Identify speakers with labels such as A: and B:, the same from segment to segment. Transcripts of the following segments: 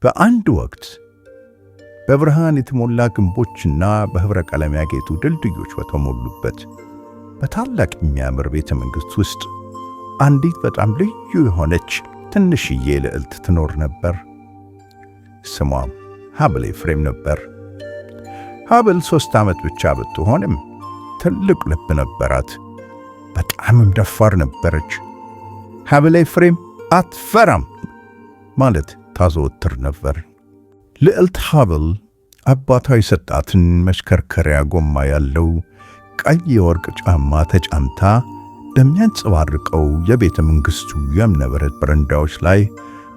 A: በአንድ ወቅት በብርሃን የተሞላ ግንቦችና በህብረ ቀለም ያጌጡ ድልድዮች በተሞሉበት በታላቅ የሚያምር ቤተ መንግሥት ውስጥ አንዲት በጣም ልዩ የሆነች ትንሽዬ ልዕልት ትኖር ነበር። ስሟም ሀብል ኤፍሬም ነበር። ሀብል 3 ዓመት ብቻ ብትሆንም ትልቅ ልብ ነበራት። በጣምም ደፋር ነበረች። ሀብል ኤፍሬም አትፈራም ማለት ታዘወትር ነበር። ልዕልት ሀብል አባቷ የሰጣትን መሽከርከሪያ ጎማ ያለው ቀይ የወርቅ ጫማ ተጫምታ በሚያንጸባርቀው የቤተ መንግሥቱ የእብነበረድ በረንዳዎች ላይ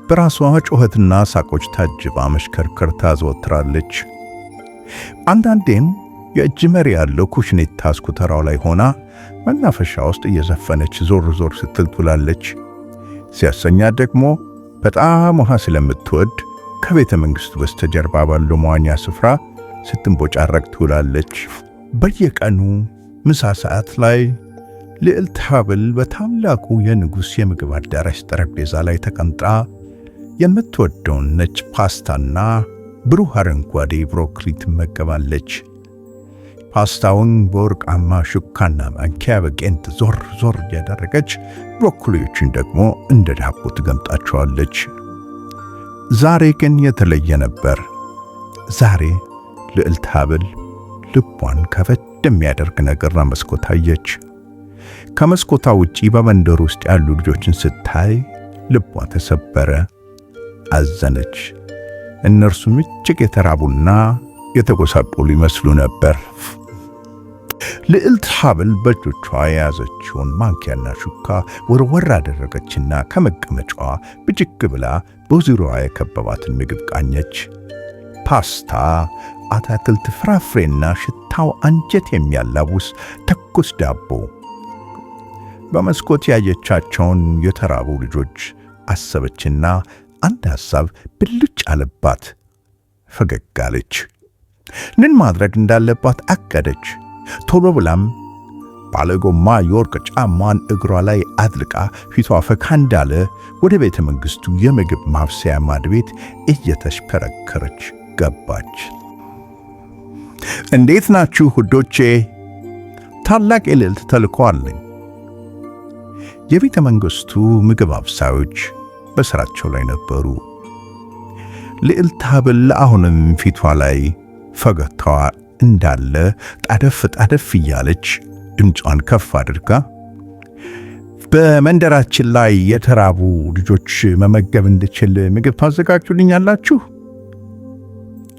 A: በራሷ ጩኸትና ሳቆች ታጅባ መሽከርከር ታዘወትራለች። አንዳንዴም የእጅ መሪ ያለው ኩሽኔታ ስኩተሯ ላይ ሆና መናፈሻ ውስጥ እየዘፈነች ዞር ዞር ስትል ትውላለች። ሲያሰኛት ደግሞ በጣም ውሃ ስለምትወድ ከቤተ መንግሥቱ በስተጀርባ ባለው መዋኛ ስፍራ ስትንቦጫረቅ ትውላለች። በየቀኑ ምሳ ሰዓት ላይ ልዕልት ሀብል በታላቁ የንጉሥ የምግብ አዳራሽ ጠረጴዛ ላይ ተቀምጣ የምትወደውን ነጭ ፓስታና ብሩህ አረንጓዴ ብሮኮሊ ትመገባለች። ፓስታውን በወርቃማ ሹካና ማንኪያ በቄንጥ ዞር ዞር እያደረገች ብሮኮሊዎችን ደግሞ እንደ ዳቦ ትገምጣቸዋለች። ዛሬ ግን የተለየ ነበር። ዛሬ ልዕልት ሀብል ልቧን ከፈት የሚያደርግ ነገር በመስኮት አየች። ከመስኮቷ ውጪ በመንደር ውስጥ ያሉ ልጆችን ስታይ ልቧ ተሰበረ፣ አዘነች። እነርሱም እጅግ የተራቡና የተጎሳቆሉ ይመስሉ ነበር። ልዕልት ሀብል በእጆቿ የያዘችውን ማንኪያና ሹካ ወርወር አደረገችና ከመቀመጫዋ ብድግ ብላ በዙሪያዋ የከበባትን ምግብ ቃኘች። ፓስታ፣ አታክልት፣ ፍራፍሬና ሽታው አንጀት የሚያላውስ ትኩስ ዳቦ። በመስኮት ያየቻቸውን የተራቡ ልጆች አሰበችና አንድ ሐሳብ ብልጭ አለባት። ፈገግ አለች። ምን ማድረግ እንዳለባት አቀደች። ቶሎ ብላም ባለጎማ የወርቅ ጫማዋን እግሯ ላይ አጥልቃ ፊቷ ፈካ እንዳለ ወደ ቤተ መንግሥቱ የምግብ ማብሰያ ማድቤት እየተሽከረከረች ገባች። እንዴት ናችሁ ውዶቼ? ታላቅ የልዕልት ተልእኮ አለኝ። የቤተ መንግሥቱ ምግብ አብሳዮች በሥራቸው ላይ ነበሩ። ልዕልት ሀብል አሁንም ፊቷ ላይ ፈገግታዋ እንዳለ ጣደፍ ጣደፍ እያለች ድምጿን ከፍ አድርጋ በመንደራችን ላይ የተራቡ ልጆች መመገብ እንድችል ምግብ ታዘጋጁልኛላችሁ?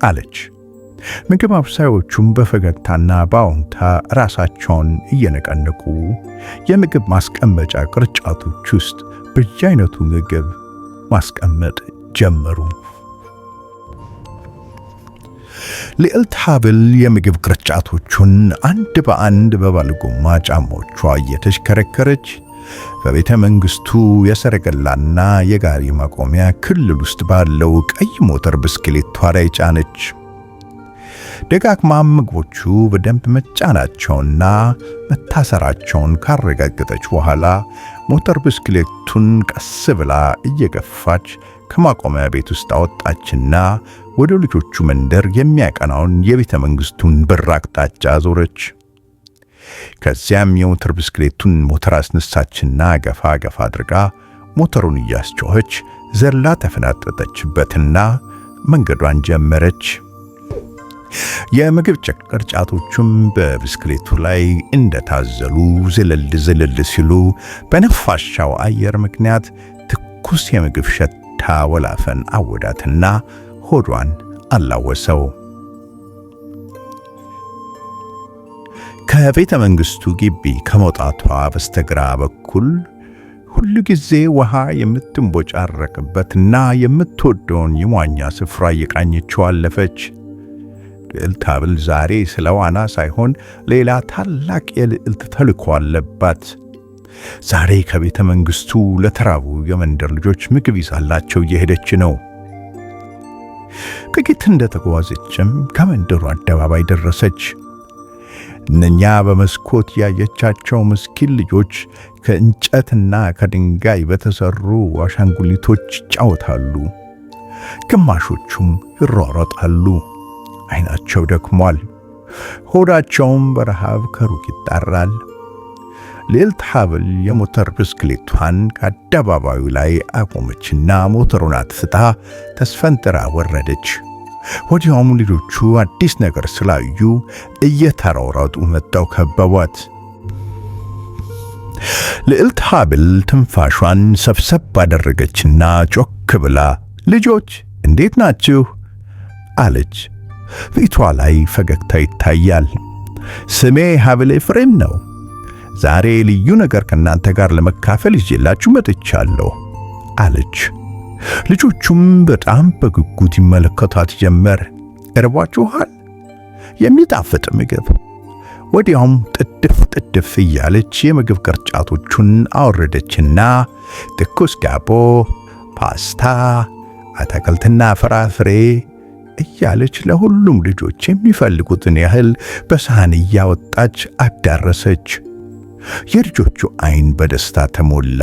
A: አለች። ምግብ አብሳዮቹም በፈገግታና በአዎንታ ራሳቸውን እየነቀነቁ የምግብ ማስቀመጫ ቅርጫቶች ውስጥ በየአይነቱ ምግብ ማስቀመጥ ጀመሩ። ልዕልት ሀብል የምግብ ቅርጫቶቹን አንድ በአንድ በባለጎማ ጫማዎቿ እየተሽከረከረች በቤተ መንግሥቱ የሰረገላና የጋሪ ማቆሚያ ክልል ውስጥ ባለው ቀይ ሞተር ብስክሌቷ ላይ ጫነች። ደጋግማም ምግቦቹ በደንብ መጫናቸውና መታሰራቸውን ካረጋገጠች በኋላ ሞተር ብስክሌቱን ቀስ ብላ እየገፋች ከማቆሚያ ቤት ውስጥ አወጣችና ወደ ልጆቹ መንደር የሚያቀናውን የቤተ መንግሥቱን በር አቅጣጫ ዞረች። ከዚያም የሞተር ብስክሌቱን ሞተር አስነሳችና ገፋ ገፋ አድርጋ ሞተሩን እያስጮኸች ዘላ ተፈናጠጠችበትና መንገዷን ጀመረች። የምግብ ቅርጫቶቹም በብስክሌቱ ላይ እንደታዘሉ ዝልል ዝልል ሲሉ በነፋሻው አየር ምክንያት ትኩስ የምግብ ሸታ ወላፈን አወዳትና ሆዷን አላወሰው። ከቤተ መንግሥቱ ግቢ ከመውጣቷ በስተግራ በኩል ሁሉ ጊዜ ውሃ የምትንቦጫረቅበትና የምትወደውን የመዋኛ ስፍራ እየቃኘችው አለፈች። ልዕልት ሀብል ዛሬ ስለ ዋና ሳይሆን ሌላ ታላቅ የልዕልት ተልእኮ አለባት። ዛሬ ከቤተ መንግሥቱ ለተራቡ የመንደር ልጆች ምግብ ይዛላቸው እየሄደች ነው። ጥቂት እንደተጓዘችም ከመንደሩ አደባባይ ደረሰች። እነኛ በመስኮት ያየቻቸው ምስኪን ልጆች ከእንጨትና ከድንጋይ በተሰሩ አሻንጉሊቶች ይጫወታሉ። ግማሾቹም ይሯሯጣሉ። ዓይናቸው ደክሟል፣ ሆዳቸውም በረሃብ ከሩቅ ይጣራል። ልዕልት ሀብል የሞተር ብስክሌቷን ከአደባባዩ ላይ አቆመችና ሞተሩን አጥፍታ ተስፈንጥራ ወረደች። ወዲያውም ልጆቹ አዲስ ነገር ስላዩ እየተሯሯጡ መጥተው ከበቧት። ልዕልት ሀብል ትንፋሿን ሰብሰብ አደረገችና ጮክ ብላ ልጆች እንዴት ናችሁ? አለች። ፊቷ ላይ ፈገግታ ይታያል። ስሜ ሀብል ኤፍሬም ነው። ዛሬ ልዩ ነገር ከእናንተ ጋር ለመካፈል ይዤላችሁ መጥቻለሁ አለች። ልጆቹም በጣም በጉጉት ይመለከቷት ጀመር። እርቧችኋል? የሚጣፍጥ ምግብ። ወዲያውም ጥድፍ ጥድፍ እያለች የምግብ ቅርጫቶቹን አወረደችና ትኩስ ዳቦ፣ ፓስታ፣ አትክልትና ፍራፍሬ እያለች ለሁሉም ልጆች የሚፈልጉትን ያህል በሳህን እያወጣች አዳረሰች። የልጆቹ ዓይን በደስታ ተሞላ።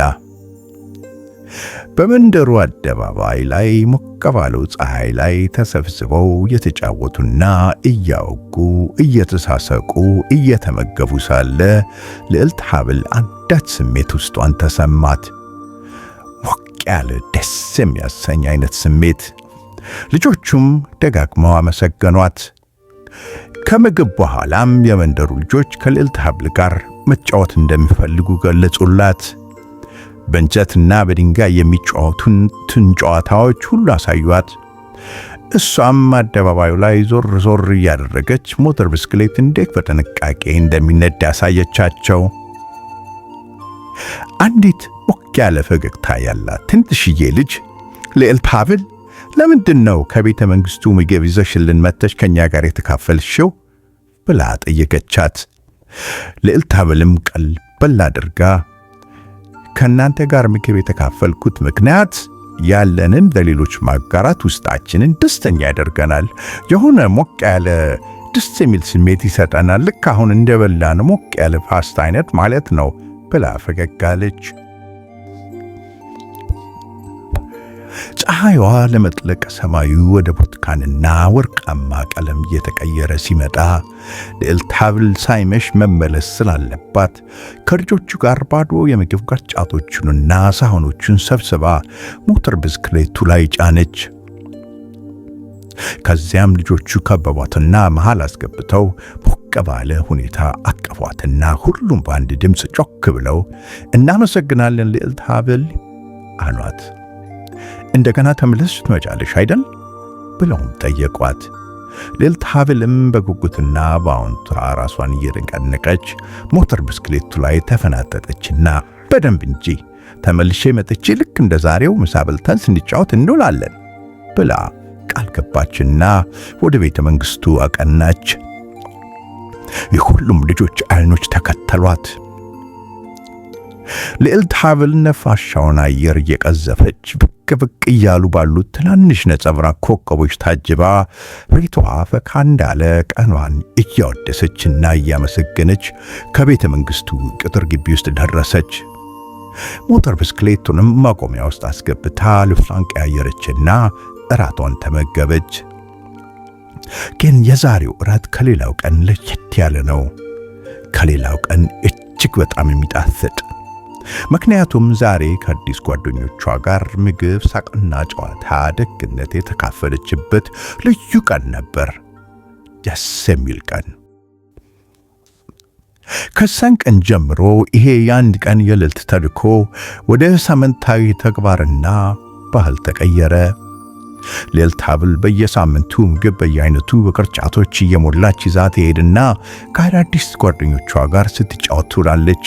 A: በመንደሩ አደባባይ ላይ ሞቅ ባለው ፀሐይ ላይ ተሰብስበው እየተጫወቱና እያወጉ እየተሳሰቁ እየተመገቡ ሳለ ልዕልት ሀብል አንዳች ስሜት ውስጧን ተሰማት። ሞቅ ያለ ደስ የሚያሰኝ አይነት ስሜት። ልጆቹም ደጋግመው አመሰገኗት። ከምግብ በኋላም የመንደሩ ልጆች ከልዕልት ሀብል ጋር መጫወት እንደሚፈልጉ ገለጹላት። በእንጨትና በድንጋይ የሚጫወቱትን ጨዋታዎች ሁሉ አሳዩአት። እሷም አደባባዩ ላይ ዞር ዞር እያደረገች ሞተር ብስክሌት እንዴት በጥንቃቄ እንደሚነዳ አሳየቻቸው። አንዲት ሞቅ ያለ ፈገግታ ያላት ትንሽዬ ልጅ ልዕልት ሀብል ለምንድን ነው ከቤተ መንግሥቱ ምግብ ይዘሽልን መጥተሽ ከኛ ጋር የተካፈልሽው? ብላ ጠየቀቻት። ልዕልት ሀብልም ቀልበል አድርጋ ከእናንተ ጋር ምግብ የተካፈልኩት ምክንያት ያለንን ለሌሎች ማጋራት ውስጣችንን ደስተኛ ያደርገናል። የሆነ ሞቅ ያለ ደስ የሚል ስሜት ይሰጠናል። ልክ አሁን እንደበላን ሞቅ ያለ ፓስታ አይነት ማለት ነው ብላ ፈገግ አለች። ፀሐይዋ ለመጥለቅ ሰማዩ ወደ ብርቱካንና ወርቃማ ቀለም እየተቀየረ ሲመጣ ልዕልት ሀብል ሳይመሽ መመለስ ስላለባት ከልጆቹ ጋር ባዶ የምግብ ቅርጫቶቹንና ሳህኖቹን ሰብስባ ሞተር ብስክሌቱ ላይ ጫነች። ከዚያም ልጆቹ ከበቧትና መሃል አስገብተው ሞቅ ባለ ሁኔታ አቀፏትና ሁሉም በአንድ ድምፅ ጮክ ብለው እናመሰግናለን ልዕልት ሀብል አሏት። እንደገና ተመልሰሽ ትመጫለሽ አይደል? ብለውም ጠየቋት። ልዕልት ሀብልም በጉጉትና በአዎንታ ራሷን እየነቀነቀች ሞተር ብስክሌቱ ላይ ተፈናጠጠችና በደንብ እንጂ ተመልሼ መጥቼ ልክ እንደ ዛሬው ምሳ በልተን ስንጫወት እንውላለን ብላ ቃል ገባችና ወደ ቤተ መንግሥቱ አቀናች። የሁሉም ልጆች አይኖች ተከተሏት። ልዕልት ሀብል ነፋሻውን አየር እየቀዘፈች ብቅ ብቅ እያሉ ባሉት ትናንሽ ነጸብራቅ ኮከቦች ታጅባ ቤቷ ፈካ እንዳለ ቀኗን እያወደሰችና እያመሰገነች ከቤተ መንግሥቱ ቅጥር ግቢ ውስጥ ደረሰች። ሞተር ብስክሌቱንም ማቆሚያ ውስጥ አስገብታ ልብሷን ቀያየረችና እራቷን ተመገበች። ግን የዛሬው እራት ከሌላው ቀን ለየት ያለ ነው። ከሌላው ቀን እጅግ በጣም የሚጣፍጥ፣ ምክንያቱም ዛሬ ከአዲስ ጓደኞቿ ጋር ምግብ፣ ሳቅና ጨዋታ፣ ደግነት የተካፈለችበት ልዩ ቀን ነበር። ደስ የሚል ቀን። ከዛን ቀን ጀምሮ ይሄ የአንድ ቀን የልዕልት ተልእኮ ወደ ሳምንታዊ ተግባርና ባህል ተቀየረ። ልዕልት ሀብል በየሳምንቱ ምግብ በየአይነቱ በቅርጫቶች እየሞላች ይዛ ትሄድና ከአዳዲስ ጓደኞቿ ጋር ስትጫወት ትውላለች።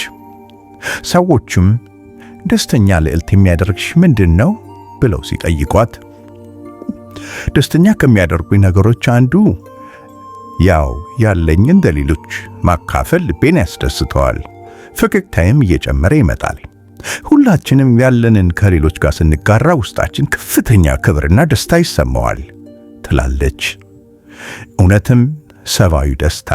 A: ሰዎቹም ደስተኛ ልዕልት የሚያደርግሽ ምንድን ነው ብለው ሲጠይቋት፣ ደስተኛ ከሚያደርጉኝ ነገሮች አንዱ ያው ያለኝን ለሌሎች ማካፈል ልቤን ያስደስተዋል፣ ፈገግታዬም እየጨመረ ይመጣል። ሁላችንም ያለንን ከሌሎች ጋር ስንጋራ ውስጣችን ከፍተኛ ክብርና ደስታ ይሰማዋል ትላለች። እውነትም ሰብአዊ ደስታ።